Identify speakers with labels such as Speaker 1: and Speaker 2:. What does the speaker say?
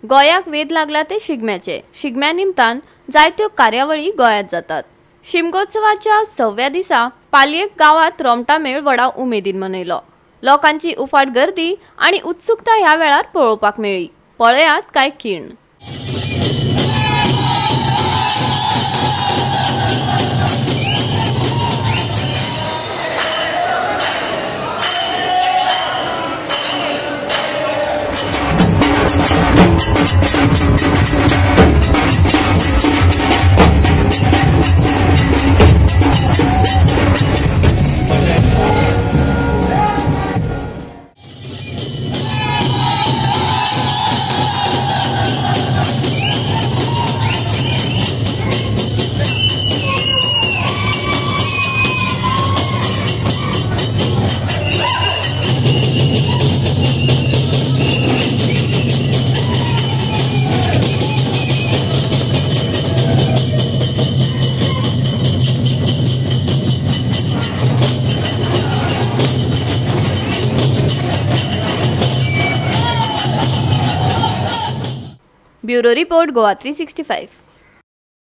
Speaker 1: गोंयाक वेध लागला ते शिगम्याचे. शिगम्या निमतान जायत्यो कार्यावळी गोंयांत जातात. शिमगोत्सवाच्या 6व्या दिसा पालयेक गांवांत रोमटा मेळ व्हडा उमेदीन मनयलो. लोकांची उफाट गर्दी आनी उत्सुकता ह्या वेळार पळोवपाक मेळ्ळी. पळयात काय खीण. Bureau report, Goa 365.